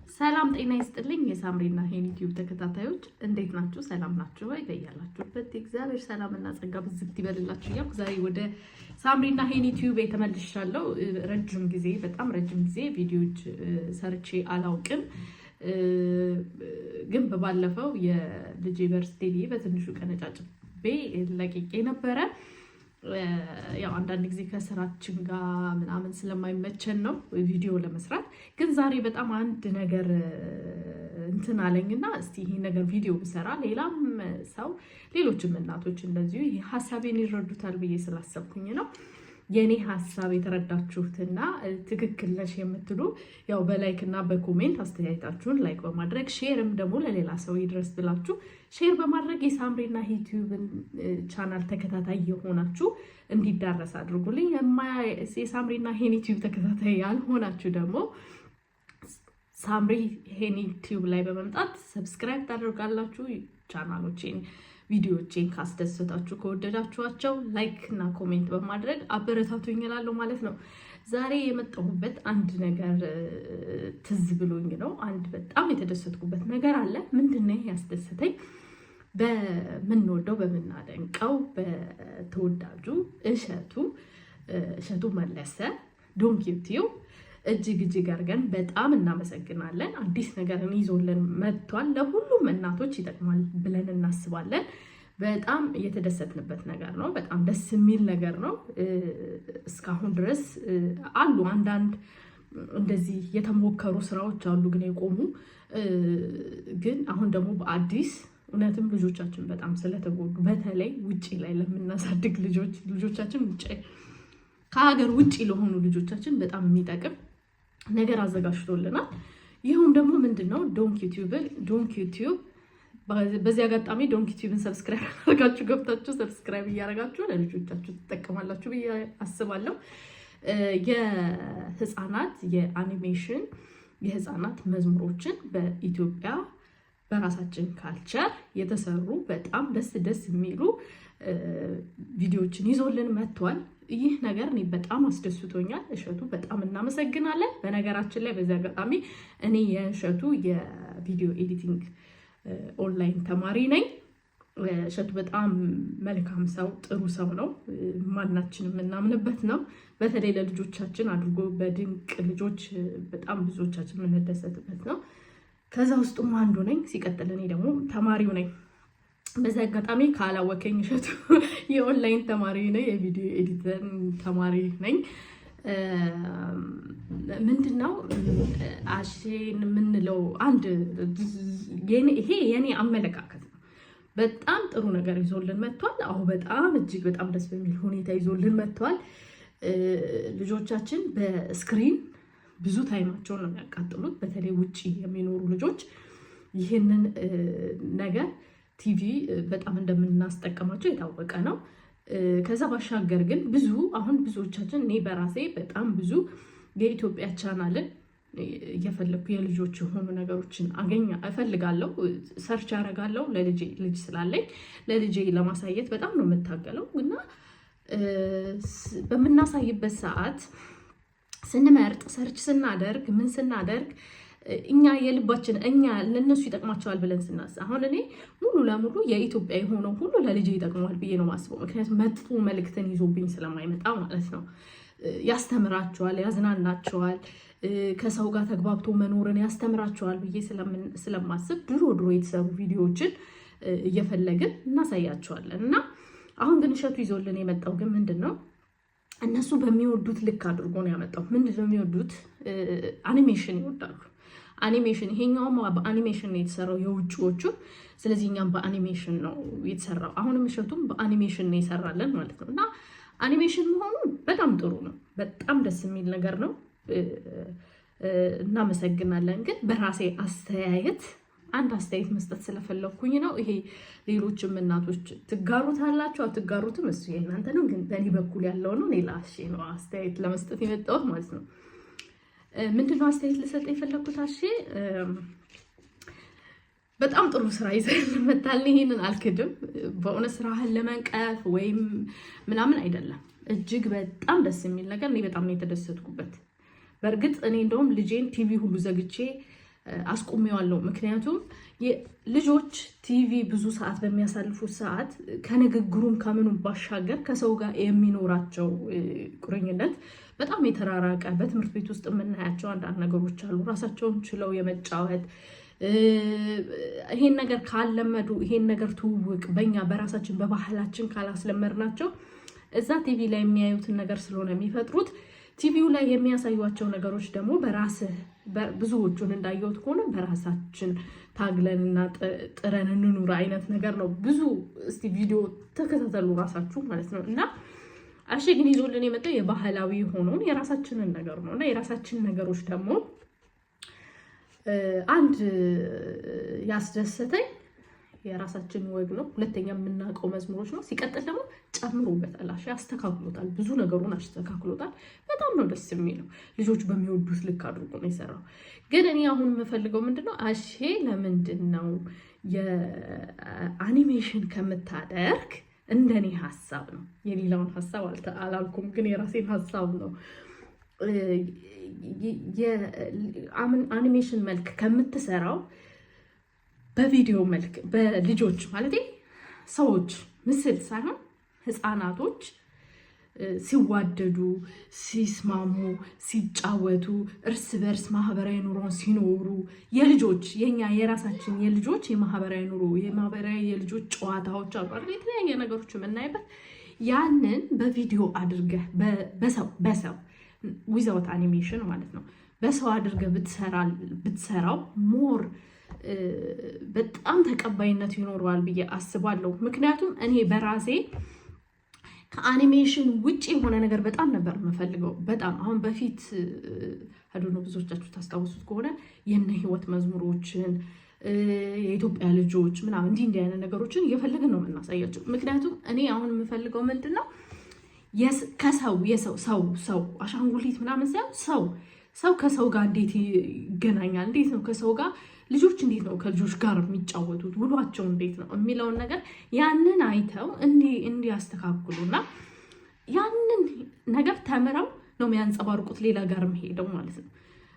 ሰላም ጤና ይስጥልኝ። የሳምሪና ሄኒ ዩቲዩብ ተከታታዮች እንዴት ናችሁ? ሰላም ናችሁ ወይ? በያላችሁበት የእግዚአብሔር ሰላምና ጸጋ ብዝት ይበልላችሁ እያልኩ ዛሬ ወደ ሳምሪና ሄኒ ዩቲዩብ ተመልሻለሁ። ረጅም ጊዜ፣ በጣም ረጅም ጊዜ ቪዲዮዎች ሰርቼ አላውቅም። ግን በባለፈው የልጄ birthday በትንሹ ቀነጫጭቤ ለቅቄ ነበረ። ያው አንዳንድ ጊዜ ከስራችን ጋር ምናምን ስለማይመቸን ነው ቪዲዮ ለመስራት። ግን ዛሬ በጣም አንድ ነገር እንትን አለኝና እስቲ ይሄ ነገር ቪዲዮ ብሰራ ሌላም ሰው፣ ሌሎችም እናቶች እንደዚሁ ይሄ ሀሳቤን ይረዱታል ብዬ ስላሰብኩኝ ነው። የኔ ሀሳብ የተረዳችሁትና ትክክል ነሽ የምትሉ ያው በ like እና በ comment አስተያየታችሁን like በማድረግ፣ share ም ደግሞ ለሌላ ሰው ይድረስ ብላችሁ share በማድረግ የሳምሪና ዩቲዩብን ቻናል ተከታታይ የሆናችሁ እንዲዳረስ አድርጉልኝ። የሳምሪና ሄኒ ዩቲዩብ ተከታታይ ያልሆናችሁ ደግሞ ሳምሪ ሄኒ ቲዩብ ላይ በመምጣት subscribe ታደርጋላችሁ። ቻናሎቼን፣ ቪዲዮቼን ካስደሰታችሁ፣ ከወደዳችኋቸው like እና comment በማድረግ አበረታቱኝ እላለሁ ማለት ነው። ዛሬ የመጣሁበት አንድ ነገር ትዝ ብሎኝ ነው። አንድ በጣም የተደሰትኩበት ነገር አለ። ምንድን ነው ያስደሰተኝ? በምንወደው፣ በምናደንቀው፣ በተወዳጁ እሸቱ መለሰ ዶንኪ ቲዩብ እጅግ እጅግ አድርገን በጣም እናመሰግናለን። አዲስ ነገርን ይዞልን መጥቷል። ለሁሉም እናቶች ይጠቅማል ብለን እናስባለን። በጣም የተደሰትንበት ነገር ነው። በጣም ደስ የሚል ነገር ነው። እስካሁን ድረስ አሉ አንዳንድ እንደዚህ የተሞከሩ ስራዎች አሉ፣ ግን የቆሙ። ግን አሁን ደግሞ በአዲስ እውነትም ልጆቻችን በጣም ስለተጎዱ፣ በተለይ ውጭ ላይ ለምናሳድግ ልጆች፣ ልጆቻችን ውጭ፣ ከሀገር ውጭ ለሆኑ ልጆቻችን በጣም የሚጠቅም ነገር አዘጋጅቶልናል። ይኸውም ደግሞ ምንድን ነው? ዶንኪ ቲዩብን፣ ዶንኪ ቲዩብ፣ በዚህ አጋጣሚ ዶንኪ ቲዩብን subscribe አድርጋችሁ ገብታችሁ subscribe እያደረጋችሁ ለልጆቻችሁ ትጠቀማላችሁ ብዬ አስባለሁ። የህፃናት የአኒሜሽን፣ የህፃናት መዝሙሮችን በኢትዮጵያ በራሳችን culture የተሰሩ በጣም ደስ ደስ የሚሉ ቪዲዮዎችን ይዞልን መጥቷል። ይህ ነገር እኔ በጣም አስደስቶኛል። እሸቱ በጣም እናመሰግናለን። በነገራችን ላይ በዚህ አጋጣሚ እኔ የእሸቱ የ video editing online ተማሪ ነኝ። እሸቱ በጣም መልካም ሰው፣ ጥሩ ሰው ነው። ማናችን የምናምንበት ነው። በተለይ ለልጆቻችን አድርጎ በድንቅ ልጆች በጣም ብዙዎቻችን የምንደሰትበት ነው። ከዛ ውስጡም አንዱ ነኝ። ሲቀጥል እኔ ደግሞ ተማሪው ነኝ። በዚህ አጋጣሚ ካላወከኝ እሸቱ የኦንላይን ተማሪ ነኝ፣ የ video editor ተማሪ ነኝ። ምንድን ነው አሼን የምንለው? አንድ ይሄ የኔ አመለካከት ነው። በጣም ጥሩ ነገር ይዞልን መጥቷል። አሁ በጣም እጅግ በጣም ደስ በሚል ሁኔታ ይዞልን መጥቷል። ልጆቻችን በ screen ብዙ time ኣቸውን ነው የሚያቃጥሉት። በተለይ ውጭ የሚኖሩ ልጆች ይህንን ነገር ቲቪ በጣም እንደምናስጠቀማቸው የታወቀ ነው። ከዛ ባሻገር ግን ብዙ አሁን ብዙዎቻችን፣ እኔ በራሴ በጣም ብዙ የኢትዮጵያ ቻናልን እየፈለግኩ የልጆች የሆኑ ነገሮችን አገኛ እፈልጋለሁ፣ search አደርጋለሁ። ለልጄ፣ ልጅ ስላለኝ ለልጄ ለማሳየት በጣም ነው የምታገለው እና በምናሳይበት ሰዓት ስንመርጥ፣ search ስናደርግ፣ ምን ስናደርግ እኛ የልባችን፣ እኛ ለእነሱ ይጠቅማቸዋል ብለን ስናስብ፣ አሁን እኔ ሙሉ ለሙሉ የኢትዮጵያ የሆነው ሁሉ ለልጄ ይጠቅመዋል ብዬ ነው ማስበው። ምክንያቱም መጥፎ መልእክትን ይዞብኝ ስለማይመጣ ማለት ነው። ያስተምራቸዋል፣ ያዝናናቸዋል፣ ከሰው ጋር ተግባብቶ መኖርን ያስተምራቸዋል ብዬ ስለማስብ ድሮ ድሮ የተሰሩ ቪዲዮዎችን እየፈለግን እናሳያቸዋለን። እና አሁን ግን እሸቱ ይዞልን የመጣው ግን ምንድን ነው? እነሱ በሚወዱት ልክ አድርጎ ነው ያመጣው። ምንድን ነው የሚወዱት? አኒሜሽን ይወዳሉ። አኒሜሽን፣ ይሄኛውም በአኒሜሽን ነው የተሰራው የውጭዎቹ። ስለዚህ እኛም በአኒሜሽን ነው የተሰራው። አሁንም እሸቱም በአኒሜሽን ነው የሰራለን ማለት ነው። እና አኒሜሽን መሆኑ በጣም ጥሩ ነው። በጣም ደስ የሚል ነገር ነው። እናመሰግናለን። ግን በራሴ አስተያየት አንድ አስተያየት መስጠት ስለፈለግኩኝ ነው። ይሄ ሌሎችም እናቶች ትጋሩታላችሁ አትጋሩትም፣ እሱ የእናንተ ነው። ግን በእኔ በኩል ያለው ነው። ሌላ ነው አስተያየት ለመስጠት የመጣሁት ማለት ነው። ምንድነው አስተያየት ልሰጥ የፈለግኩት? አሼ በጣም ጥሩ ስራ ይዘህ መጥተሃል። ይሄንን አልክድም። በእውነት ስራህን ለመንቀፍ ወይም ምናምን አይደለም። እጅግ በጣም ደስ የሚል ነገር፣ እኔ በጣም ነው የተደሰትኩበት። በእርግጥ እኔ እንደውም ልጄን ቲቪ ሁሉ ዘግቼ አስቁሜዋለሁ። ምክንያቱም ልጆች ቲቪ ብዙ ሰዓት በሚያሳልፉት ሰዓት ከንግግሩም ከምኑም ባሻገር ከሰው ጋር የሚኖራቸው ቁርኝነት በጣም የተራራቀ፣ በትምህርት ቤት ውስጥ የምናያቸው አንዳንድ ነገሮች አሉ። ራሳቸውን ችለው የመጫወት ይሄን ነገር ካለመዱ፣ ይሄን ነገር ትውውቅ በኛ በራሳችን በባህላችን ካላስለመድናቸው እዛ ቲቪ ላይ የሚያዩትን ነገር ስለሆነ የሚፈጥሩት፣ ቲቪው ላይ የሚያሳዩቸው ነገሮች ደግሞ በራስህ ብዙዎቹን እንዳየሁት ከሆነ በራሳችን ታግለንና ጥረን እንኑር አይነት ነገር ነው። ብዙ እስቲ ቪዲዮ ተከታተሉ ራሳችሁ ማለት ነው። እና አሼ ግን ይዞልን የመጣው የባህላዊ የሆነውን የራሳችንን ነገር ነው። እና የራሳችን ነገሮች ደግሞ አንድ ያስደሰተኝ የራሳችን ወግ ነው። ሁለተኛ የምናውቀው መዝሙሮች ነው። ሲቀጥል ደግሞ ጨምሮበታል፣ አሼ አስተካክሎታል፣ ብዙ ነገሩን አስተካክሎታል። በጣም ነው ደስ የሚለው። ልጆች በሚወዱት ልክ አድርጎ ነው የሰራው። ግን እኔ አሁን የምፈልገው ምንድነው፣ አሼ ለምንድን ነው የአኒሜሽን ከምታደርግ፣ እንደኔ ሀሳብ ነው፣ የሌላውን ሀሳብ አላልኩም፣ ግን የራሴን ሀሳብ ነው፣ የአኒሜሽን መልክ ከምትሰራው በቪዲዮ መልክ በልጆች ማለት ሰዎች ምስል ሳይሆን ህፃናቶች ሲዋደዱ፣ ሲስማሙ፣ ሲጫወቱ፣ እርስ በርስ ማህበራዊ ኑሮን ሲኖሩ የልጆች የኛ የራሳችን የልጆች የማህበራዊ ኑሮ፣ የማህበራዊ የልጆች ጨዋታዎች አሉ አይደል? የተለያየ ነገሮች የምናይበት ያንን በቪዲዮ አድርገህ በሰው በሰው without animation ማለት ነው፣ በሰው አድርገህ ብትሰራው more በጣም ተቀባይነት ይኖረዋል ብዬ አስባለሁ። ምክንያቱም እኔ በራሴ ከአኒሜሽን ውጭ የሆነ ነገር በጣም ነበር የምፈልገው። በጣም አሁን በፊት አዶኖ ብዙዎቻችሁ ታስታውሱት ከሆነ የነ ህይወት መዝሙሮችን፣ የኢትዮጵያ ልጆች ምናምን እንዲህ እንዲህ አይነት ነገሮችን እየፈለግን ነው የምናሳያቸው። ምክንያቱም እኔ አሁን የምፈልገው ምንድን ነው፣ ከሰው የሰው ሰው ሰው አሻንጉሊት ምናምን ሳይሆን ሰው ሰው ከሰው ጋር እንዴት ይገናኛል፣ እንዴት ነው ከሰው ጋር ልጆች እንዴት ነው ከልጆች ጋር የሚጫወቱት፣ ውሏቸው እንዴት ነው የሚለውን ነገር ያንን አይተው እንዲያስተካክሉና ያንን ነገር ተምረው ነው የሚያንጸባርቁት ሌላ ጋር ሄደው ማለት ነው።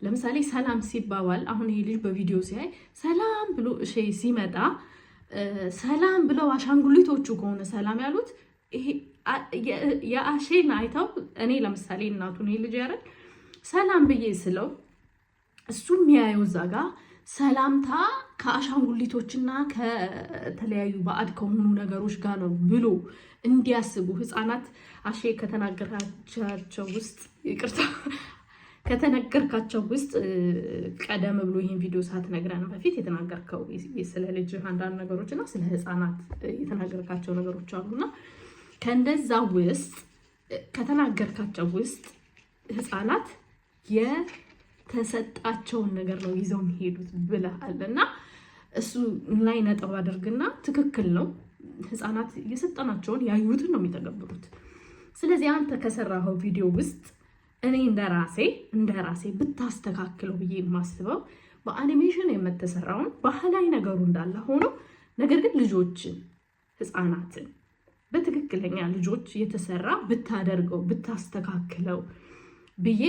ለምሳሌ ሰላም ሲባባል አሁን ይሄ ልጅ በቪዲዮ ሲያይ ሰላም ብሎ እሺ ሲመጣ ሰላም ብለው አሻንጉሊቶቹ ከሆነ ሰላም ያሉት ይሄ የአሼን አይተው፣ እኔ ለምሳሌ እናቱን ይሄ ልጅ ያረግ ሰላም ብዬ ስለው እሱ የሚያየው እዛ ጋ ሰላምታ ከአሻንጉሊቶችና ከተለያዩ ባዕድ ከሆኑ ነገሮች ጋር ነው ብሎ እንዲያስቡ ህፃናት አሼ ከተናገራቸው ውስጥ፣ ይቅርታ፣ ከተነገርካቸው ውስጥ ቀደም ብሎ ይህን ቪዲዮ ሳትነግረን በፊት የተናገርከው ስለ ልጅ አንዳንድ ነገሮች እና ስለ ህፃናት የተናገርካቸው ነገሮች አሉና ከእንደዛ ውስጥ ከተናገርካቸው ውስጥ ህፃናት የተሰጣቸውን ነገር ነው ይዘው የሚሄዱት ብለሃል እና እሱ ላይ ነጥብ አድርግና ትክክል ነው። ህፃናት የሰጠናቸውን ያዩትን ነው የሚተገብሩት። ስለዚህ አንተ ከሰራኸው ቪዲዮ ውስጥ እኔ እንደ ራሴ ብታስተካክለው ብዬ የማስበው በአኒሜሽን የምትሰራውን ባህላዊ ነገሩ እንዳለ ሆኖ ነገር ግን ልጆችን፣ ህፃናትን በትክክለኛ ልጆች የተሰራ ብታደርገው፣ ብታስተካክለው ብዬ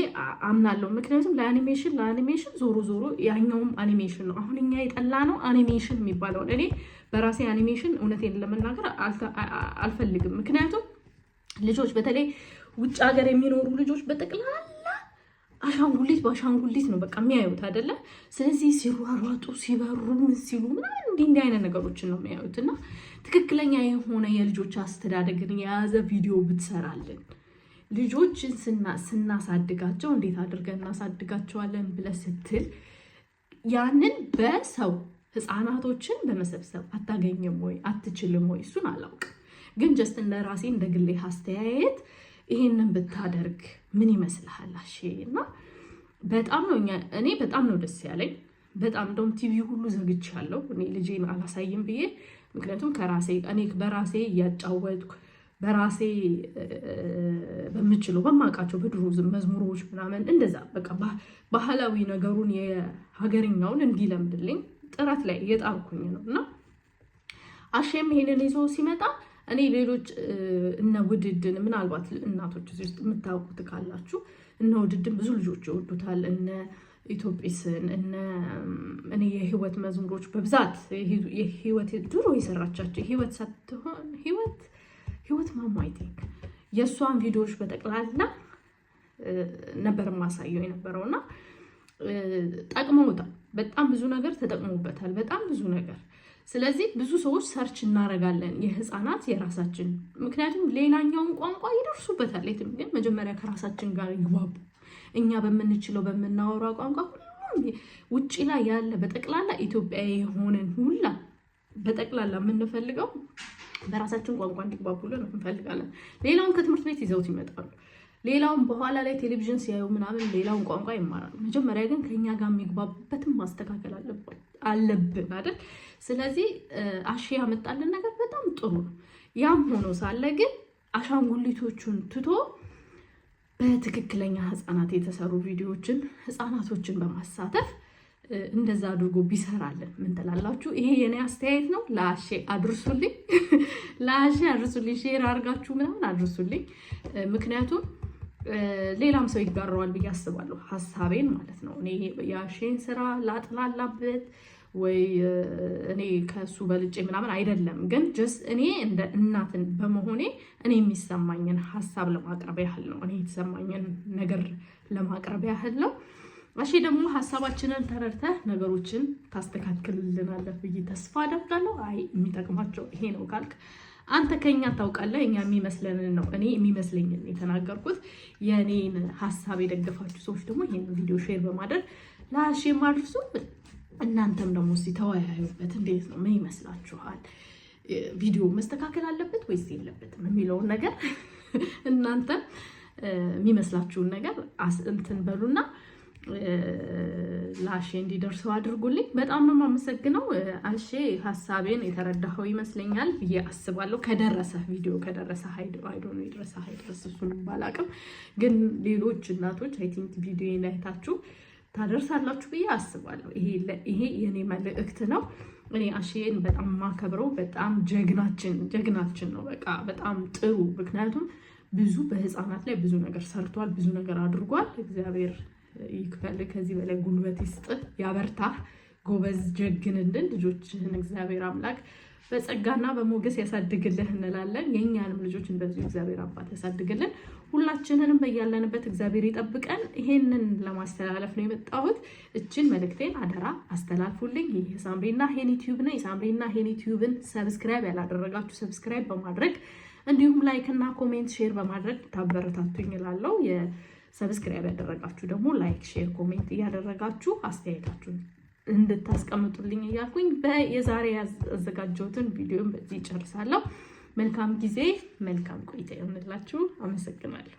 አምናለሁ። ምክንያቱም ለአኒሜሽን ዞሮ ዞሮ ያኛውም አኒሜሽን ነው። አሁን እኛ የጠላነው አኒሜሽን የሚባለውን፣ እኔ በራሴ አኒሜሽን እውነቴን ለመናገር አልፈልግም። ምክንያቱም ልጆች በተለይ ውጭ ሀገር የሚኖሩ ልጆች በጠቅላላ አሻንጉሊት በአሻንጉሊት ነው በቃ የሚያዩት አይደለ? ስለዚህ ሲሯሯጡ፣ ሲበሩ፣ ምን ሲሉ ምናምን እንዲህ እንዲህ አይነት ነገሮችን ነው የሚያዩት እና ትክክለኛ የሆነ የልጆች አስተዳደግን የያዘ ቪዲዮ ብትሰራልን፣ ልጆችን ስናሳድጋቸው እንዴት አድርገን እናሳድጋቸዋለን ብለህ ስትል ያንን በሰው ህፃናቶችን በመሰብሰብ አታገኝም ወይ አትችልም ወይ እሱን አላውቅም። ግን just እንደ ራሴ እንደ ግሌ አስተያየት ይሄንን ብታደርግ ምን ይመስልሃል አሼ? እና በጣም ነው እኔ በጣም ነው ደስ ያለኝ። በጣም እንደውም ቲቪ ሁሉ ዘግቻለሁ እኔ ልጄን አላሳይም ብዬ። ምክንያቱም ከራሴ እኔ በራሴ እያጫወትኩ በራሴ በምችለው በማውቃቸው በድሮ መዝሙሮች ምናምን እንደዛ በቃ ባህላዊ ነገሩን የሀገርኛውን እንዲለምድልኝ ጥረት ላይ እየጣርኩኝ ነው። እና አሼም ይሄንን ይዞ ሲመጣ እኔ ሌሎች እነ ውድድን ምናልባት እናቶች እዚህ ውስጥ የምታውቁት ካላችሁ እነ ውድድን ብዙ ልጆች ይወዱታል። እነ ኢትዮጲስን፣ እነ እኔ የህይወት መዝሙሮች፣ በብዛት የህይወት ድሮ የሰራቻቸው፣ ህይወት ሳትሆን ህይወት ማሞ I think፣ የእሷን ቪዲዮዎች በጠቅላላ ነበር የማሳየው የነበረው እና ጠቅመውታል። በጣም ብዙ ነገር ተጠቅሞበታል። በጣም ብዙ ነገር። ስለዚህ ብዙ ሰዎች search እናደርጋለን የህፃናት የራሳችን፣ ምክንያቱም ሌላኛውን ቋንቋ ይደርሱበታል። የትም ግን መጀመሪያ ከራሳችን ጋር ይግባቡ። እኛ በምንችለው በምናወራው ቋንቋ ሁሉም ውጭ ላይ ያለ በጠቅላላ ኢትዮጵያዊ የሆንን ሁላ በጠቅላላ የምንፈልገው በራሳችን ቋንቋ እንዲግባቡልን እንፈልጋለን። ሌላውን ከትምህርት ቤት ይዘውት ይመጣሉ። ሌላውን በኋላ ላይ ቴሌቪዥን ሲያዩ ምናምን ሌላውን ቋንቋ ይማራሉ። መጀመሪያ ግን ከኛ ጋር የሚግባቡበትን ማስተካከል አለብን አይደል? ስለዚህ አሼ ያመጣልን ነገር በጣም ጥሩ ነው። ያም ሆኖ ሳለ ግን አሻንጉሊቶቹን ትቶ በትክክለኛ ህፃናት የተሰሩ ቪዲዮዎችን ህፃናቶችን በማሳተፍ እንደዛ አድርጎ ቢሰራልን ምን ትላላችሁ? ይሄ የኔ አስተያየት ነው። ለአሼ አድርሱልኝ፣ ለአሼ አድርሱልኝ፣ share አድርጋችሁ ምናምን አድርሱልኝ። ምክንያቱም ሌላም ሰው ይጋራዋል ብዬ አስባለሁ፣ ሀሳቤን ማለት ነው። እኔ የአሼን ስራ ላጥላላበት ወይ እኔ ከእሱ በልጬ ምናምን አይደለም፣ ግን just እኔ እንደ እናትን በመሆኔ እኔ የሚሰማኝን ሀሳብ ለማቅረብ ያህል ነው። እኔ የተሰማኝን ነገር ለማቅረብ ያህል ነው። አሼ ደግሞ ሀሳባችንን ተረድተህ ነገሮችን ታስተካክልልናለህ ብዬ ተስፋ አደርጋለሁ። አይ የሚጠቅማቸው ይሄ ነው ካልክ አንተ ከኛ ታውቃለህ። እኛ የሚመስለንን ነው፣ እኔ የሚመስለኝን የተናገርኩት። የእኔን ሀሳብ የደገፋችሁ ሰዎች ደግሞ ይሄን ቪዲዮ share በማድረግ ለአሼ አድርሱ። እናንተም ደግሞ እስኪ ተወያዩበት። እንዴት ነው? ምን ይመስላችኋል? ቪዲዮ መስተካከል አለበት ወይስ የለበትም የሚለውን ነገር እናንተም የሚመስላችሁን ነገር እንትን በሉና ለአሼ እንዲደርሰው አድርጉልኝ። በጣም ነው የማመሰግነው። አሼ ሀሳቤን የተረዳኸው ይመስለኛል ብዬ አስባለሁ። ከደረሰ ቪዲዮ ከደረሰ፣ I don't know ይድረስ አይድረስ እሱን ባላቅም፣ ግን ሌሎች እናቶች I think ቪዲዮ አይታችሁ ታደርሳላችሁ ብዬ አስባለሁ። ይሄ የኔ መልእክት ነው። እኔ አሼን በጣም ማከብረው በጣም ጀግናችን ጀግናችን ነው። በቃ በጣም ጥሩ። ምክንያቱም ብዙ በህፃናት ላይ ብዙ ነገር ሰርቷል፣ ብዙ ነገር አድርጓል። እግዚአብሔር ይክፈል፣ ከዚህ በላይ ጉልበት ይስጥህ፣ ያበርታህ፣ ጎበዝ ጀግንልን። ልጆችህን እግዚአብሔር አምላክ በጸጋና በሞገስ ያሳድግልህ እንላለን። የእኛንም ልጆች እንደዚሁ እግዚአብሔር አባት ያሳድግልን። ሁላችንንም በያለንበት እግዚአብሔር ይጠብቀን። ይሄንን ለማስተላለፍ ነው የመጣሁት። እችን መልእክቴን አደራ አስተላልፉልኝ። ይህ ሳምሪና ሄኒ ቲዩብ ነው። የሳምሪና ሄኒ ቲዩብን subscribe ያላደረጋችሁ subscribe በማድረግ እንዲሁም like እና comment share በማድረግ ታበረታቱኝ እላለሁ። የ subscribe ያደረጋችሁ ደግሞ like፣ share፣ comment እያደረጋችሁ አስተያየታችሁን እንድታስቀምጡልኝ እያልኩኝ የዛሬ ያዘጋጀሁትን ቪዲዮን በዚህ እጨርሳለሁ። መልካም ጊዜ፣ መልካም ቆይታ ይሆንላችሁ። አመሰግናለሁ።